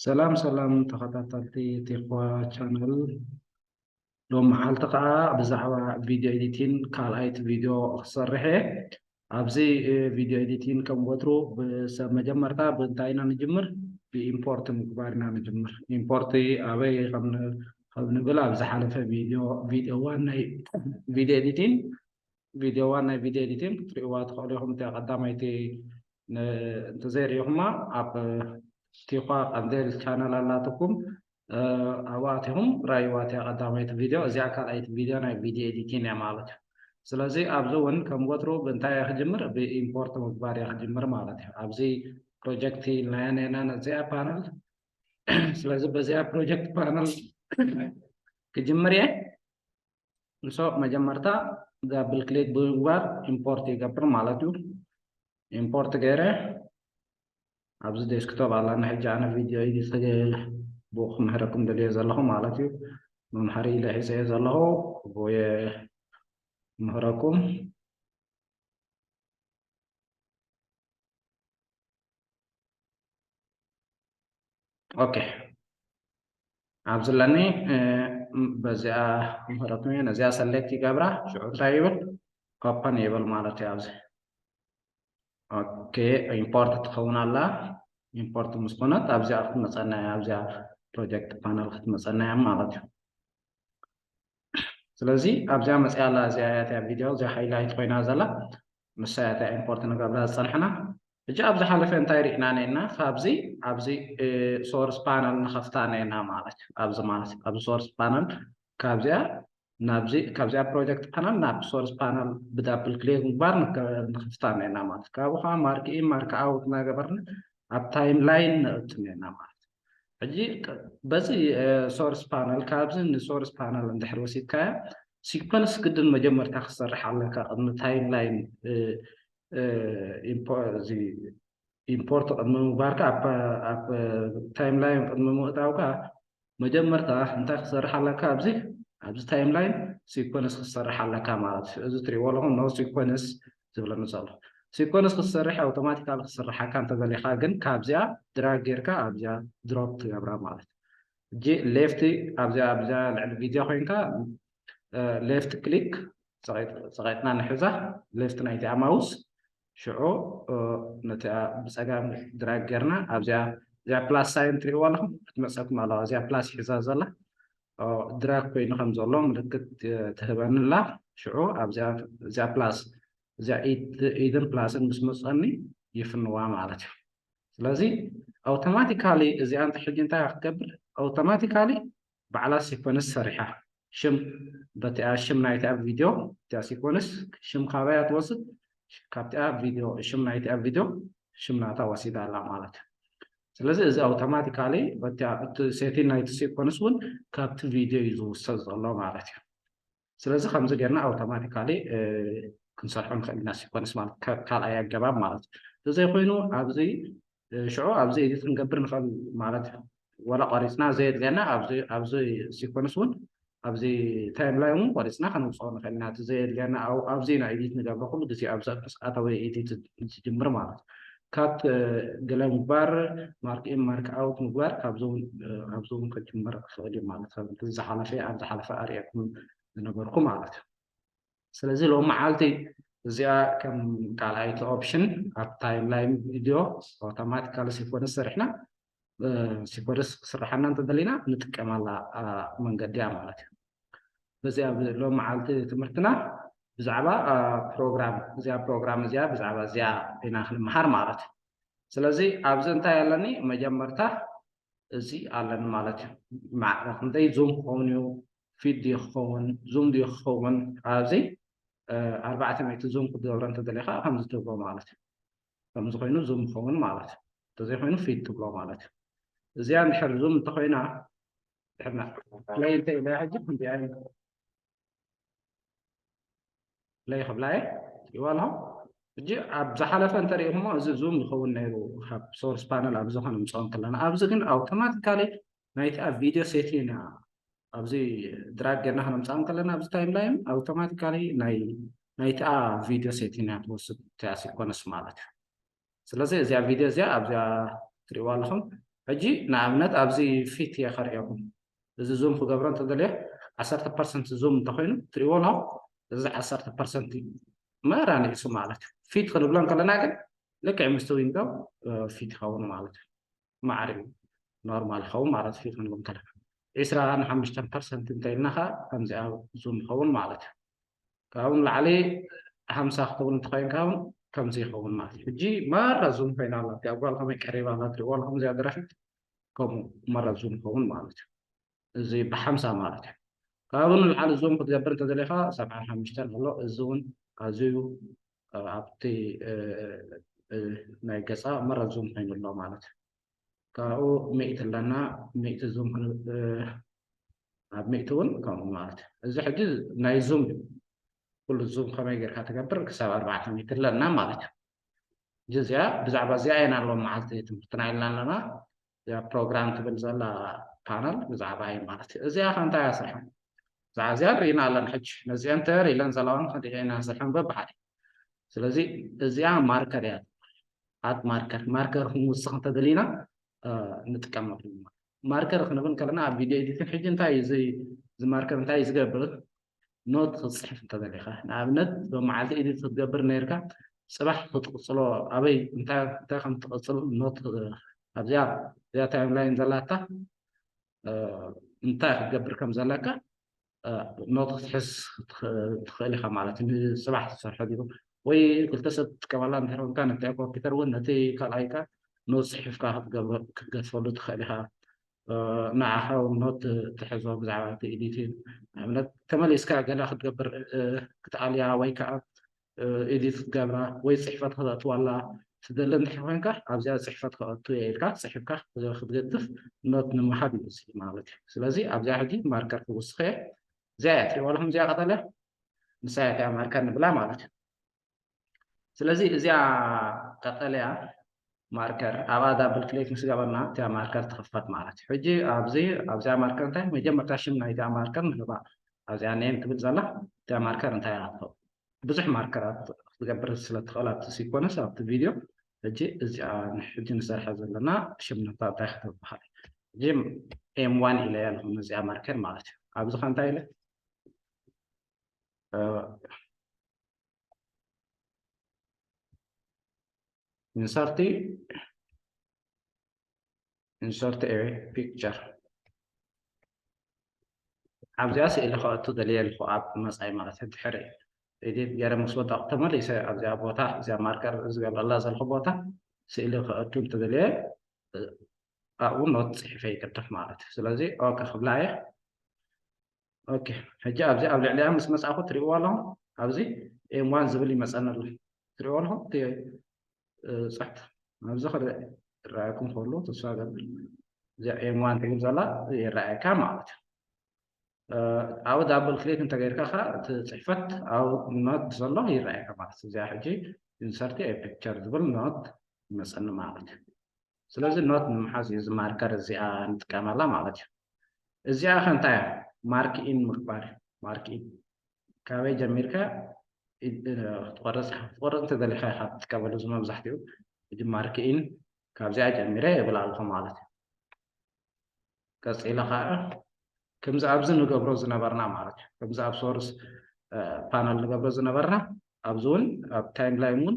ሰላም ሰላም ተኸታተልቲ ቲኽዋ ቻነል፣ ሎም መዓልቲ ከዓ ብዛዕባ ቪድዮ ኤዲቲን ካልኣይቲ ቪድዮ ክሰርሕ እየ። ኣብዚ ቪድዮ ኤዲቲን ከም ወትሩ ብሰብ መጀመርታ ብእንታይ ኢና ንጅምር? ብኢምፖርት ምግባር ኢና ንጅምር። ኢምፖርት ኣበይ ከም ንብል ኣብ ዝሓለፈ ቪድዮ ቪድዮ ዋን ናይ ቪድዮ ኤዲቲን ቪድዮ ዋን ናይ ቪድዮ ኤዲቲንግ ክትሪእዋ ትኽእሉ ኢኹም። እቲኣ ቀዳማይቲ እንተዘይርኢኹማ ኣብ ቲኳ ቀንዴል ቻነል ኣላትኩም ኣብኡ ኣቲኹም ራይዋ። እቲኣ ቀዳማይቲ ቪድዮ እዚኣ ካልኣይቲ ቪድዮ ናይ ቪድዮ ኤዲቲን እያ ማለት እዩ። ስለዚ ኣብዚ እውን ከም ወትሩ ብእንታይ እየ ክጅምር? ብኢምፖርት ምግባር እየ ክጅምር ማለት እዩ። ኣብዚ ፕሮጀክት ኢልናያ ነና ነዚኣ ፓነል። ስለዚ በዚኣ ፕሮጀክት ፓነል ክጅምር እየ። ንሶ መጀመርታ ዳብል ክሊክ ብምግባር ኢምፖርት ይገብር ማለት እዩ። ኢምፖርት ገይረ ኣብዚ ዴስክቶፕ ኣላና። ሕጂ ኣነ ቪድዮ ኤዲት ብኡ ክምህረኩም ደልየ ዘለኹ ማለት እዩ። መምሃሪ ኢለ ሒዘ ዘለኹ ብኡ ምህረኩም። ኦኬ ኣብዚ ለኒ በዚኣ ምህረትም ነዚኣ ሰሌክት ይገብራ። ሽዑ እንታይ ይብል? ኦፐን ይብል ማለት እዩ። ኣብዚ ኦኬ ኢምፖርት ትኸውን ኣላ። ኢምፖርት ምስ ኮነት ኣብዚኣ ክትመፀና እያ። ኣብዚኣ ፕሮጀክት ፓነል ክትመፀና እያ ማለት እዩ። ስለዚ ኣብዚኣ መፅያ ኣላ። እዚኣ እያ እቲኣ ቪድዮ እዚኣ ሃይላይት ኮይና ዘላ ንሳ እያ እቲኣ ኢምፖርት ንገብራ ዝፀንሕና። ሕጂ ኣብ ዝሓለፈ እንታይ ርኢና ነና? ካብዚ ኣብዚ ሶርስ ፓነል ንኸፍታ ነና ማለት እዩ። ኣብዚ ማለት ኣብዚ ሶርስ ፓነል ካብዚኣ ናብዚ ካብዚኣ ፕሮጀክት ፓነል ናብ ሶርስ ፓነል ብዳብል ክሊክ ምግባር ንኸፍታ ነና ማለት ካብኡ ከዓ ማርክ ኢን ማርክ ኣውት እናገበርና ኣብ ታይም ላይን ነእቱ ነና ማለት። ሕጂ በዚ ሶርስ ፓነል ካብዚ ንሶርስ ፓነል እንድሕር ወሲድካያ ሲኮንስ ግድን መጀመርታ ክሰርሕ ኣለካ ቅድሚ ታይም ላይን ኢምፖርት ቅድሚ ምግባርካ ኣብ ታይም ላይን ቅድሚ ምእታውካ መጀመርታ እንታይ ክሰርሕ ኣለካ ኣብዚ ኣብዚ ታይም ላይን ሲኮንስ ክሰርሕ ኣለካ ማለት እዩ። እዚ ትሪእዎ ኣለኹም ኖ ሲኮንስ ዝብለኒ ዘሎ ሲኮንስ ክትሰርሕ ኣውቶማቲካል ክስርሓካ እንተደሊኻ ግን ካብዚኣ ድራግ ጌርካ ኣብዚኣ ድሮፕ ትገብራ ማለት እዩ። እጂ ሌፍቲ ኣብዚኣ ኣብዚኣ ልዕሊ ቪድዮ ኮይንካ ሌፍት ክሊክ ፀቂጥና ንሕዛ ሌፍት ናይቲኣ ማውስ ሽዑ ነቲኣ ብፀጋም ድራግ ጌርና ኣብዚኣ እዚኣ ፕላስ ሳይን ትሪእዋ ኣለኹም ክትመፀኩም ኣለዋ። እዚኣ ፕላስ ሒዛ ዘላ ድራግ ኮይኑ ከም ዘሎ ምልክት ትህበኒ ኣላ። ሽዑ ኣብዚኣ ፕላስ እዚኣ ኢድን ፕላስን ምስ መፀኒ ይፍንዋ ማለት እዩ። ስለዚ ኣውቶማቲካሊ እዚኣ እንተ ሕጂ እንታይ ክትገብር ኣውቶማቲካሊ ባዕላ ሲኮንስ ሰሪሓ ሽም በቲኣ ሽም ናይቲኣ ቪድዮ እቲኣ ሲኮንስ ሽም ካበያ ትወስድ ካብቲኣ ቪድዮ ሽም ናይቲኣ ቪድዮ ሽም ናታ ወሲዳ ኣላ ማለት እዩ። ስለዚ እዚ ኣውቶማቲካሊ በቲኣ እቲ ሴቲን ናይቲ ሲኮንስ እውን ካብቲ ቪድዮ እዩ ዝውሰድ ዘሎ ማለት እዩ። ስለዚ ከምዚ ጌርና ኣውቶማቲካሊ ክንሰርሖ ንኽእል ኢና ሲኮንስ ማለት ካልኣይ ኣገባብ ማለት እዩ። እንተዘይኮይኑ ኣብዚ ሽዑ ኣብዚ ኤዲት ክንገብር ንኽእል ማለት እዩ። ወላ ቆሪፅና ዘየድልየና ኣብዚ ሲኮንስ እውን ኣብዚ ታይም ላይን እውን ቆሪፅና ከነውፅኦ ንኽእል ኢና። እቲ ዘየድልየና ኣብዚ ኢና ኤዲት ንገብሮ ኩሉ ግዜ ኣብዚ ኣተወ ኤዲት ዝጅምር ማለት እዩ። ካት ገለ ምግባር ማርክ ኢን ማርክ ኣውት ምግባር ካብዚ እውን ኣብዚ እውን ክጅመር ክኽእል እዩ ማለት እዩ። ዝሓለፈ ኣብ ዝሓለፈ ኣርእየኩም ዝነበርኩ ማለት እዩ። ስለዚ ሎም መዓልቲ እዚኣ ከም ካልኣይቲ ኦፕሽን ኣብ ታይም ላይን ቪድዮ ኣውቶማቲካል ሲኮንስ ሰሪሕና ሲኮንስ ክስርሓና እንተደሊና ንጥቀመላ መንገዲ እያ ማለት እዩ። በዚኣ ሎም መዓልቲ ትምህርትና ብዛዕባ ፕሮግራም እዚኣ ፕሮግራም እዚኣ ብዛዕባ እዚኣ ኢና ክንመሃር ማለት እዩ። ስለዚ ኣብዚ እንታይ ኣለኒ መጀመርታ እዚ ኣለኒ ማለት እዩ። ማዕረ ክንደይ ዙም ክኸውን እዩ ፊት ድዩ ክኸውን ዙም ድዩ ክኸውን ኣብዚ ኣርባዕተ ሚእቲ ዙም ክትገብሮ እንተደሊኻ ከምዚ ትብሎ ማለት እዩ። ከምዚ ኮይኑ ዙም ክኸውን ማለት እዩ። እንተዘይኮይኑ ፊት ትብሎ ማለት እዩ። እዚኣ እንድሕር ዙም እንተኮይና ድሕርና ፕለይ እንተ ኢለ ሕጂ ክንዲኣ ፕለይ ክብላ እየ ትሪእዋ ኣለኹም። ሕጂ ኣብ ዝሓለፈ እንተሪእኹሞ እዚ ዙም ይኸውን ነይሩ ካብ ሶርስ ፓነል ኣብዚ ከነምፅኦ እንከለና ኣብዚ ግን ኣውቶማቲካሊ ናይቲ ኣብ ቪድዮ ሴቲን እያ ኣብዚ ድራግ ጌርና ከነምፅኣ እንከለና ኣብዚ ታይም ላይን ኣውቶማቲካሊ ናይ ናይቲኣ ቪድዮ ሴቲን እያ ትወስድ እቲኣ ሲኮንስ ማለት እዩ። ስለዚ እዚኣ ቪድዮ እዚኣ ኣብዚኣ ትሪእዋ ኣለኹም። ሕጂ ንኣብነት ኣብዚ ፊት እየ ከርእየኩም። እዚ ዙም ክገብሮ እንተደልየ ዓሰርተ ፐርሰንት ዙም እንተኮይኑ ትሪእዎ ኣለኹም። እዚ ዓሰርተ ፐርሰንት እዩ መራ ንእሱ ማለት እዩ። ፊት ክንብሎ እንከለና ግን ልክዕ ምስቲ ዊንዶ ፊት ይኸውን ማለት እዩ። ማዕሪ ኖርማል ይኸውን ማለት ፊት ክንብል እንከለና። ዒስራ ንሓሙሽተ ፐርሰንት እንተኢልና ከዓ ከምዚኣ ዙም ይኸውን ማለት እዩ። ካብኡ ንላዕሊ ሓምሳ ክትብል እንተኮይንካ እውን ከምዚ ይኸውን ማለት እዩ። ሕጂ መራ ዙም ኮይና ኣላ። እቲኣ ጓል ከመይ ቀሪባ ኣላ ትሪእዋ ኣለኹም። እዚኣ ደራፊት ከምኡ መራ ዙም ይኸውን ማለት እዩ። እዚ ብሓምሳ ማለት እዩ። ካብኡ ንላዕሊ ዙም ክትገብር እንተደሊኻ ሰብዓን ሓሙሽተን ኣሎ። እዚ እውን ኣዝዩ ኣብቲ ናይ ገፃ መራ ዙም ኮይኑ ኣሎ ማለት እዩ። ካብኡ ሚእቲ ኣለና። ሚእቲ ዙም ኣብ ሚእቲ እውን ከምኡ ማለት እዩ። እዚ ሕጂ ናይ ዙም እዩ። ኩሉ ዙም ከመይ ጌርካ ትገብር ክሳብ ኣርባዕተ ሚእቲ ኣለና ማለት እዩ። ሕጂ እዚኣ ብዛዕባ እዚኣ ኢና ሎም መዓልቲ ትምህርትና ኢልና ኣለና። እዚኣ ፕሮግራም ትብል ዘላ ፓነል ብዛዕባ እዩ ማለት እዩ። እዚኣ ከ እንታይ እያ ስርሓ? ብዛዕባ እዚኣ ርኢና ኣለና። ሕጂ ነዚአን ተር ኢለን ዘለዋን ክንሪኦ ኢና ስርሐን በብሓደ። ስለዚ እዚኣ ማርከር እያ። ኣት ማርከር ማርከር ክንውስኽ እንተደሊና ንጥቀመሉ። ማርከር ክንብል ከለና ኣብ ቪድዮ ኤዲቲንግ ሕጂ እንታይ እዩ እዚ ማርከር እንታይ እዩ ዝገብር? ኖት ክትፅሕፍ እንተደሊኻ ንኣብነት ብመዓልቲ ኤዲት ክትገብር ነርካ ፅባሕ ክትቕፅሎ ኣበይ እንታይ እንታይ ከም ትቕፅል ኖት ኣብዚኣ እዚኣ ታይም ላይን ዘላታ እንታይ ክትገብር ከም ዘለካ ኖት ክትሕዝ ትኽእል ኢኻ ማለት እዩ። ንፅባሕ ትሰርሖ ድዩ ወይ ክልተ ሰብ ትጥቀመላ እንድሕር ኮንካ ነቲ ኮምፒውተር እውን ነቲ ካልኣይካ ኖት ፅሒፍካ ክትገድፈሉ ትኽእል ኢኻ። ንዓኻ እውን ኖት ትሕዞ ብዛዕባ እቲ ኤዲቲንግ ንኣብነት ተመሊስካ ገለ ክትገብር ክትኣልያ ወይ ከዓ ኤዲት ክትገብራ ወይ ፅሕፈት ከተእትዋላ ትደሊ እንድሕር ኮይንካ ኣብዚኣ ፅሕፈት ከእቱ እየ ኢልካ ፅሒፍካ ክትገድፍ ኖት ንምሃብ እዩ እዚ ማለት እዩ። ስለዚ ኣብዚኣ ሕጂ ማርከር ክውስኽ እየ። እዚኣ እያ ትሪእዋ ኣለኹም እዚኣ ቀጠልያ ንሳ እያ እቲኣ ማርከር ንብላ ማለት እዩ። ስለዚ እዚኣ ቀጠልያ ማርከር ኣብኣ ዳብል ክሊክ ምስ ገበርና እቲኣ ማርከር ትኽፈት ማለት እዩ። ሕጂ ኣብዚ ኣብዚኣ ማርከር እንታይ መጀመርታ ሽም ናይዚኣ ማርከር ንህባ ኣብዚኣ ኔም ትብል ዘላ እቲኣ ማርከር እንታይ እያ ትኸውን? ብዙሕ ማርከራት ክትገብር ስለ ትኽእል ኣብቲ ሲኮነስ ኣብቲ ቪድዮ ሕጂ እዚኣ ሕጂ ንሰርሐ ዘለና ሽም ነታ እንታይ ክትበሃል ሕጂ ኤም ዋን ኢለ ኣለኹ ነዚኣ ማርከር ማለት እዩ። ኣብዚ ከ እንታይ ኢለ ኢንሰርት ኢንሰርት ኤ ፒክቸር ኣብዚኣ ስእሊ ከእቱ ደልየ ኣለኹ ኣብ መፃኢ ማለት እዩ። ድሕሪ ኤዲት ገይረ ምስ ወዳእኩ ተመሊሰ ኣብዚኣ ቦታ እዚኣ ማርከር ዝገብረላ ዘለኹ ቦታ ስእሊ ከእቱ እንተደልየ ኣብኡ ኖት ፅሒፈ ይቅድፍ ማለት እዩ። ስለዚ ኦኬ ክብላ እየ። ኦኬ ሕጂ ኣብዚ ኣብ ልዕሊኣ ምስ መፃእኩ ትሪእዎ ኣለኹም ኣብዚ ኤም ዋን ዝብል ይመፀኒ ኣሎ። ትሪእዎ ኣለኹም እቲ ፅሕት ኣብዚ ክርአ ይረኣየኩም ከሎ ተስፋ ገብር እዚኣ ኤም ዋን ትብል ዘላ ይረኣየካ ማለት እዩ። ኣብ ዳብል ክሊክ እንተገይርካ ከዓ እቲ ፅሕፈት ኣብ ኖት ዘሎ ይረኣየካ ማለት እዩ። እዚኣ ሕጂ ኢንሰርት ኤ ፒክቸር ዝብል ኖት ይመፀኒ ማለት እዩ። ስለዚ ኖት ንምሓዝ እዩ እዚ ማርከር እዚኣ ንጥቀመላ ማለት እዩ። እዚኣ ከ እንታይ እያ? ማርክ ኢን ምግባር እዩ። ማርክ ኢን ካበይ ጀሚርካ ክትቆርፅ ክትቆርፅ እንተደሊካ ኢካ ትጥቀመሉ። እዚ መብዛሕትኡ ሕጂ ማርክ ኢን ካብዚኣ ጀሚረ የብል ኣለኹ ማለት እዩ። ቀፂለ ከዓ ከምዚ ኣብዚ ንገብሮ ዝነበርና ማለት እዩ። ከምዚ ኣብ ሶርስ ፓነል ንገብሮ ዝነበርና ኣብዚ እውን ኣብ ታይም ላይን እውን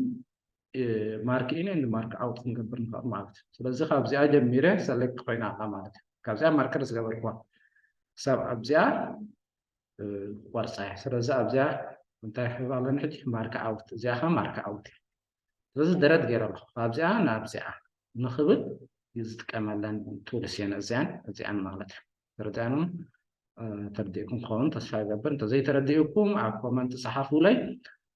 ማርክ ኢን ኤንድ ማርክ ኣውት ክንገብር ንኽእል ማለት እዩ። ስለዚ ካብዚኣ ጀሚረ ሰሌክት ኮይና ኣላ ማለት እዩ። ካብዚኣ ማርከር ዝገበርኩዋ ክሳብ ኣብዚኣ ክቆርፃ እየ። ስለዚ ኣብዚኣ እንታይ ክህብ ኣለኒ ሕጂ ማርክ ኣውት፣ እዚኣ ከዓ ማርክ ኣውት እየ። ስለዚ ደረት ገይረ ኣለኹ ካብዚኣ ናብዚኣ ንኽብል ዝጥቀመለን ቱልስ እየን እዚኣን እዚኣን ማለት እዩ። ተረዲኣንም ተረዲእኩም ክኸውን ተስፋ ይገብር። እንተዘይተረዲእኩም ኣብ ኮመንት ፀሓፉለይ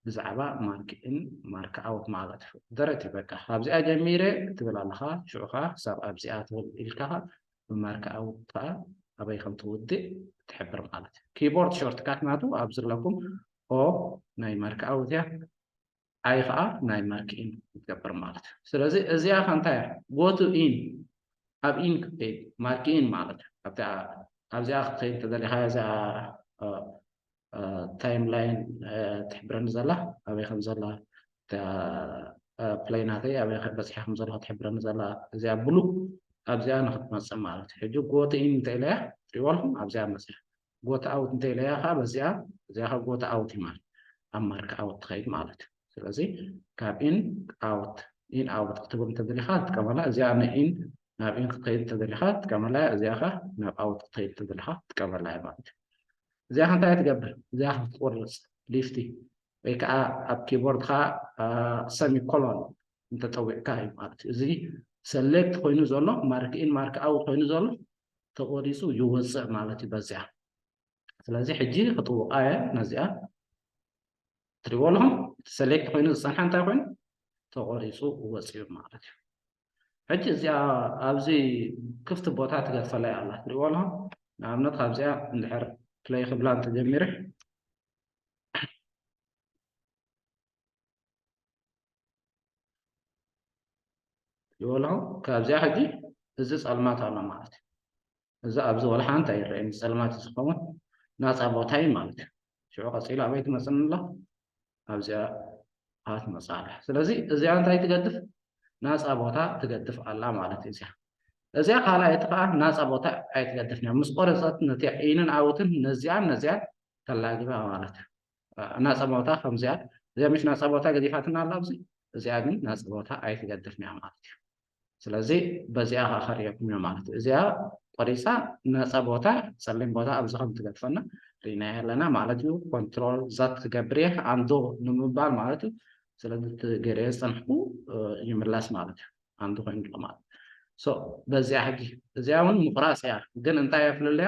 ብዛዕባ ማርክ ኢን ማርክ ኣውት ማለት እዩ። ደረት እዩ በቃ ካብዚኣ ጀሚረ ትብል ኣለኻ ሽዑ ከዓ ክሳብ ኣብዚኣ ትብል ኢልካ ብማርክ ኣውት ከዓ ኣበይ ከም ትውድእ ትሕብር ማለት እዩ። ኪቦርድ ሾርትካት ናቱ ኣብ ዘለኩም ኦ ናይ ማርክ ኣውት እያ። ኣይ ከዓ ናይ ማርክ ኢን ክትገብር ማለት እዩ። ስለዚ እዚኣ ከ እንታይ እያ? ጎቱ ኢን ኣብ ኢን ክትከይድ ማርክ ኢን ማለት እዩ። ኣብዚኣ ክትከይድ ተደሊኻ እዚኣ ታይም ላይን ትሕብረኒ ዘላ ኣበይ ከም ዘላ ፕለይ ናተይ ኣበይ በፂሐ ከም ዘለኹ ትሕብረኒ ዘላ እዚኣ ብሉ ኣብዚኣ ንክትመፅእ ማለት እዩ። ሕጂ go to in እንተ ኢለያ ትሪእዎ ኣለኹም ኣብዚኣ መፅያ። Go to out እንተ ኢለያ ከዓ በዚኣ እዚኣ ከዓ go to out እዩ ማለት ኣብ ማርክ ኣውት ትኸይድ ማለት እዩ። ስለዚ ካብ in out in out ክትብል እንተደሊኻ ትጥቀመላ እዚኣ ን in ናብ in ክትኸይድ እንተደሊኻ ትጥቀመላ እዚኣ ከዓ ናብ ኣውት ክትኸይድ እንተደሊኻ ትጥቀመላ እያ ማለት እዩ። እዚኣ እንታይ ትገብር? እዚኣ ክትቆርፅ ሊፍቲ ወይ ከዓ ኣብ ኪቦርድካ ሰሚኮሎን እንተጠዊዕካ እዩ ማለት እዩ። እዚ ሰሌክት ኮይኑ ዘሎ ማርክ ኢን ማርክ ኣውት ኮይኑ ዘሎ ተቆሪፁ ይወፅእ ማለት እዩ በዚኣ። ስለዚ ሕጂ ክጥውቃ እየ ነዚኣ። ትሪእዎ ኣለኹም እቲ ሰሌክት ኮይኑ ዝፀንሐ እንታይ ኮይኑ ተቆሪፁ ወፂኡ ማለት እዩ። ሕጂ እዚኣ ኣብዚ ክፍቲ ቦታ ትገድፈላ እያ ኣላ ትሪእዎ ኣለኹም። ንኣብነት ካብዚኣ እንድሕር ፕለይ ክብላ እንተጀሚረ ይበልኹ ካብዚኣ ሕጂ እዚ ጸልማት ኣሎ ማለት እዩ። እዚ ኣብዚ ወላ ሓንቲ ኣይረኣይን ጸልማት ዝኸውን ናጻ ቦታ እዩ ማለት እዩ። ሽዑ ቀጺሉ ኣበይ ትመጽእኒ ኣሎ ኣብዚኣ ኣትመጽእ ኣላ። ስለዚ እዚኣ እንታይ ትገድፍ ናጻ ቦታ ትገድፍ ኣላ ማለት እዩ። እዚኣ እዚኣ ካልኣይቲ ከዓ ናጻ ቦታ ኣይትገድፍን እያ። ምስ ቆረጸት ነቲ ኢንን ኣውትን ነዚኣን ነዚኣን ተላግባ ማለት እዩ። ናጻ ቦታ ከምዚኣ እዚኣ ምሽ ናጻ ቦታ ገዲፋትና ኣላ ኣብዚ እዚኣ ግን ናጻ ቦታ ኣይትገድፍን እያ ማለት እዩ። ስለዚ በዚኣ ከዓ ከርእየኩም እዮ ማለት እዩ። እዚኣ ቆሪፃ ናጻ ቦታ ፀሊም ቦታ ኣብዚ ከም ትገድፈና ርኢና ኣለና ማለት እዩ። ኮንትሮል ዛት ትገብር እየ ኣንዶ ንምባል ማለት እዩ። ስለዚ እቲ ገይረዮ ዝፀንሕኩ ይምላስ ማለት እዩ። ኣንዶ ኮይኑ ኣሎ ማለት ሶ በዚኣ ሕጂ እዚኣ እውን ምቁራፅ እያ ግን እንታይ የፍልልያ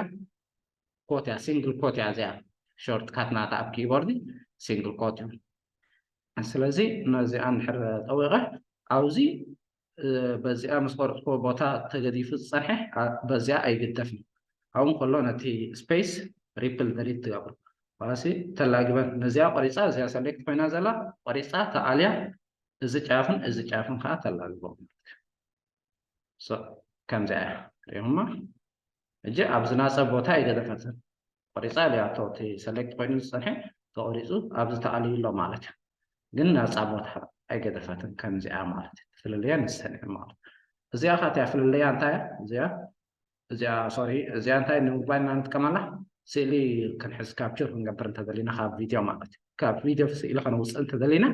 ኮት እያ ሲንግል ኮት እያ እዚኣ ሾርት ካት ናታ ኣብ ኪቦርድ ሲንግል ኮት እዩ። ስለዚ ነዚኣ እንድሕር ጠዊቐ ኣብዚ በዚኣ ምስ ቆረፅኩዎ ቦታ ተገዲፉ ዝፀንሐ በዚኣ ኣይግደፍን ኣብኡ ከሎ ነቲ ስፔስ ሪፕል ደሊት ትገብሩ ዋላሲ ተላግበን ነዚኣ ቆሪፃ እዚኣ ሰሌክት ኮይና ዘላ ቆሪፃ ተኣልያ እዚ ጫፍን እዚ ጫፍን ከዓ ተላግቦ ከምዚኣ እያ ሪኹማ እጂ ኣብዚ ናፀ ቦታ ኣይገደፈትን ቆሪፃ እያ እቲ ሰሌክት ኮይኑ ዝፀንሐ ተቆሪፁ ኣብዚ ተኣልዩ ኣሎ ማለት እዩ ግን ናፃ ቦታ ኣይገደፈትን ከምዚኣ ማለት እዩ ፍልልያ ንሰንዐ ማለት እዚኣ ካትያ ፍልልያ እንታይ እያ እዚኣ እዚኣ ሶሪ እዚኣ እንታይ ንምባል ኢና ንጥቀመላ ስእሊ ክንሕዝ ካፕቸር ክንገብር እንተደሊና ካብ ቪድዮ ማለት እዩ ካብ ቪድዮ ስእሊ ከነውፅእ እንተደሊና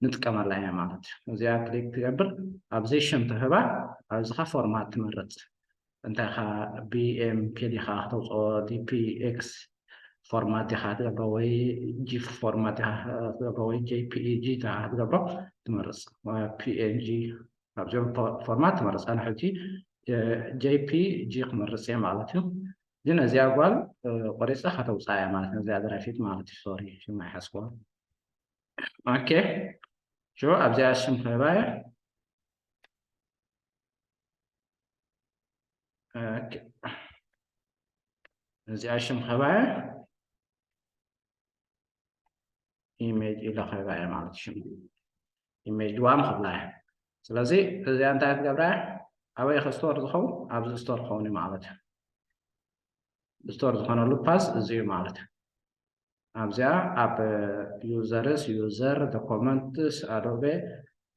ንጥቀመላ እያ ማለት እዩ እዚኣ ክሊክ ትገብር ኣብዚ ሽም ትህባ ኣብዚኻ ፎርማት ትመርፅ እንታይ ኻ ቢኤምፒ ዲኻ ክተውፅኦ ዲፒኤክስ ፎርማት ዲኻ ትገብሮ ወይ ጂፍ ፎርማት ዲኻ ትገብሮ ወይ ጄፒጂ ዲኻ ትገብሮ ትመርፅ ፒኤንጂ ኣብዚኦም ፎርማት ትመርፅ ኣነ ሕጂ ጄፒጂ ክመርፅ እየ ማለት እዩ ግን እዚኣ ጓል ቆሪፀ ከተውፃ እያ ማለት ነዚኣ ግራፊክ ማለት እዩ ሶሪ ሽማ ይሓስዋ ኦኬ ሽዑ ኣብዚኣ ሽም ክህባ እየ እዚኣ ሽም ክህባ እየ ኢሜጅ ኢለ ክህባ እየ ማለት ሽም ኢሜጅ ድዋም ክብላ እየ ስለዚ እዚኣ እንታይ ክትገብራ እያ ኣበይ ክስቶር ዝኸውን ኣብዚ ስቶር ክኸውን እዩ ማለት እዩ ስቶር ዝኾነሉ ፓስ እዚ እዩ ማለት እዩ ኣብዚኣ ኣብ ዩዘርስ ዩዘር ዶኮመንትስ ኣዶቤ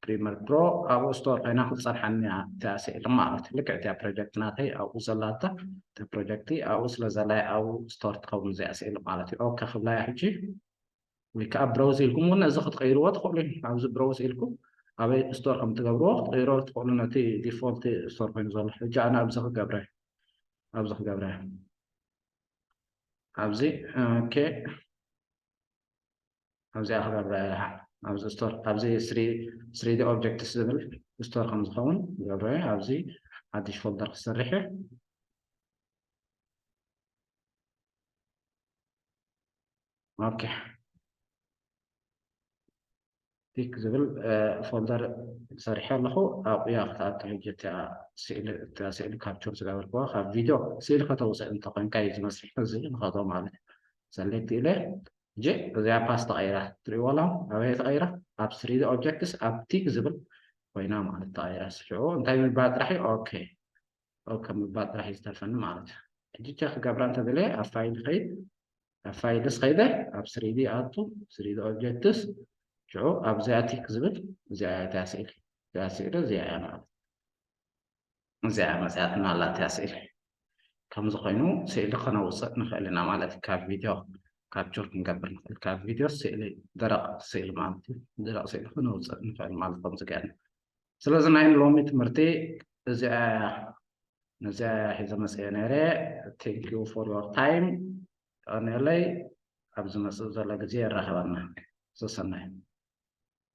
ፕሪመር ፕሮ ኣብኡ ስቶር ኮይና ክትፀንሓኒ እያ እቲኣ ስእሊ ማለት ልክዕ እቲኣ ፕሮጀክት ናተይ ኣብኡ ዘላታ እቲ ፕሮጀክቲ ኣብኡ ስለ ዘላይ ኣብኡ ስቶር ትኸውን እዚኣ ስእሊ ማለት እዩ ኦከ ክብላ እያ ሕጂ ወይ ከዓ ብረውዝ ኢልኩም እውን ነዚ ክትቀይርዎ ትኽእሉ ኣብዚ ብረውዝ ኢልኩም ኣበይ ስቶር ከም ትገብርዎ ክትቀይሮ ትኽእሉ ነቲ ዲፎልት ስቶር ኮይኑ ዘሎ ሕጂ ኣነ ኣብዚ ክገብረ ኣብዚ ክገብረ ኣብዚ ኦኬ ኣብዚኣ ክገብረ ኣብዚ ስቶር ኣብዚ ስሪዲ ኦብጀክትስ ዝብል ስቶር ከም ዝኸውን ገብረ ኣብዚ ሓድሽ ፎልደር ክሰርሕ ኦኬ ቲክ ዝብል ፎልደር ሰሪሐ ኣለኹ ኣብያ ክትኣቱ ሕጂ እቲኣ ስእሊ ካፕቸር ዝገበርክዋ ካብ ቪድዮ ስእሊ ከተውፅእ እንተኮይንካ እዩ ዝመስል እዚ ንኸዶ ማለት እዩ ሰሌክት ኢለ ሕጂ እዚኣ ፓስ ተቐይራ ትሪእዎ ኣለኹም ኣበይ ተቐይራ ኣብ ስሪዲ ኦብጀክትስ ኣብ ቲክ ዝብል ኮይና ማለት ተቐይራ ሽዑ እንታይ ምባል ጥራሕ እዩ ኦኬ ኦከ ምባል ጥራሕ እዩ ዝተርፈኒ ማለት እዩ ሕጂ ቸክ ክገብራ እንተደለየ ኣብ ፋይል ኸይድ ኣብ ፋይልስ ኸይደ ኣብ ስሪዲ ኣቱ ስሪዲ ኦብጀክትስ ሽዑ ኣብዚኣ ቲክ ዝብል እዚኣ እያ እዚኣ ስእሊ እዚኣ ስእሊ እዚኣ እያ ማለት እዚኣ መፅያትና ኣላትያ ስእሊ። ከምዚ ኮይኑ ስእሊ ከነውፅእ ንኽእል ኢና ማለት እዩ። ካብ ቪድዮ ካፕቸር ክንገብር ንኽእል። ካብ ቪድዮ ስእሊ፣ ደረቕ ስእሊ ማለት እዩ። ደረቕ ስእሊ ከነውፅእ ንኽእል ማለት ከምዚ ገይርና። ስለዚ ናይ ሎሚ ትምህርቲ እዚኣ፣ ነዚኣ ሒዘ መፅአ ነይረ። Thank you for your time። ቀንየለይ። ኣብ ዝመፅእ ዘሎ ግዜ የራኸበና። ሰሰናዩ።